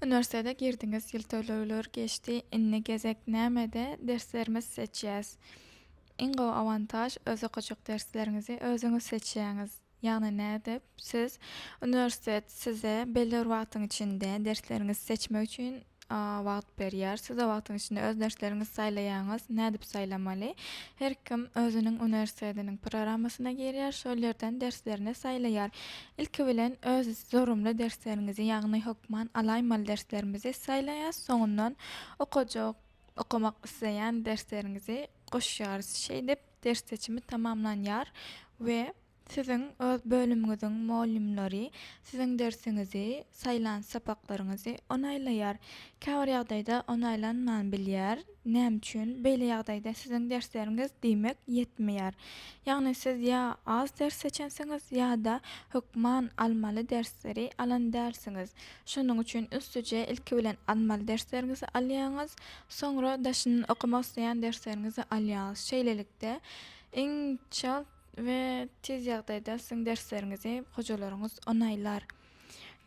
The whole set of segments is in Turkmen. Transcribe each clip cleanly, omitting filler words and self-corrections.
Uniwersitete girdiňiz, ýyl tölegler geçdi, indi gezek nämede derslerimiz seçýäs. Iň gowy awantaž öz okajak dersleriňizi özüňiz seçýäňiz. Ýagny nädip siz uniwersitet size belli bir wagtyň içinde dersleriňizi seçmek üçin wagt berýär. Siz o wagtyň içinde öz dersleriňizi saýlaýaňyz. Nädip saýlamaly? Her kim özüniň uniwersitetiniň programmasyna girýär, şol ýerden derslerini saýlaýar. Ilki bilen öz zorumly dersleriňizi, ýagny hökman alaýmaly derslerimizi saýlaýas, soňundan okajak, okamak isleýän dersleriňizi goşýarys. Şeýdip ders seçimi tamamlanýar we Siziň öz bölümiňiziň mugallymlary siziň dersiňizi, saýlan sapaklaryňyzy onaýlaýar. Käbir ýagdaýda onaýlanman bilýär. Näme üçin? Beýle ýagdaýda siziň dersleriňiz diýmek ýetmeýär. Ýagny siz ýa az ders seçensiňiz ýa-da hökman almaly dersleri alan dälsiňiz. Şonuň üçin ünsüje ilki bilen almaly dersleriňizi alýaňyz, soňra daşyndan okamak isleýän dersleriňizi alýaňyz. Şeýlelikde, iň çalt we tiz ýagdaýda siziň dersleriňizi hojalaryňyz onaýlar.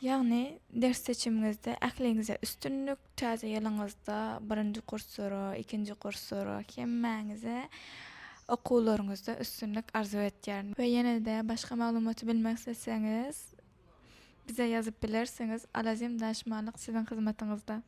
Ýagny ders seçimiňizde ähliňize üstünlik, täze ýylyňyzda birinji kurslara, ikinji kurslara hemmäňize okuwlaryňyzda üstünlik arzuw etýärin. We ýene-de başga maglumaty bilmek isleseňiz bize ýazyp bilersiňiz. Alazim Daşmanlyk siziň hyzmatyňyzda.